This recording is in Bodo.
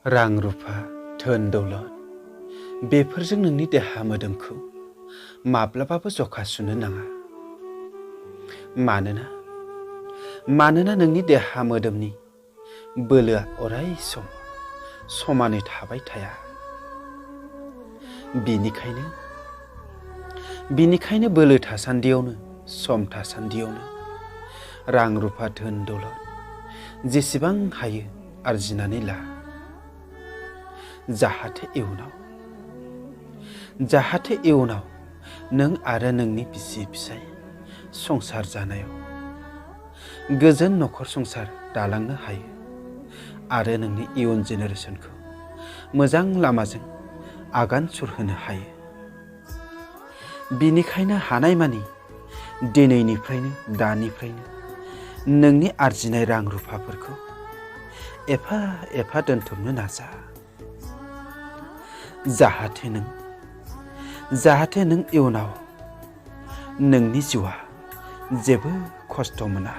रां रुफा धोन दौलत बेफोरजों नोंनि देहा मोदोमखौ माब्लाबाबो जखा सुनो नाङा। मानोना नोंनि देहा मोदोमनि बोलोआ अराय सम समानै थाबाय थाया। बिनिखायनो बोलो थासान्दियावनो सम थासान्दियावनो रां रुफा धोन दौलत जेसेबां हायो आरजिनानै ला। जाहाथे इयुनाव नों आरो नोंनि बिसि फिसाय संसार जानायाव गोजोन नखर संसार दालांनो हायो आरो नोंनि इयुन जेनेरेसनखौ मोजां लामाजों आगान सुरहोनो हायो। बिनिखायनो हानायमानि दानिफ्रायनो नोंनि आरजिनाय रां रुफाफोरखौ एफा एफा दोनथुमनो नाजा। जाहाथे नों इयुनाव नोंनि जिउआ जेबो खस्थ' मोना।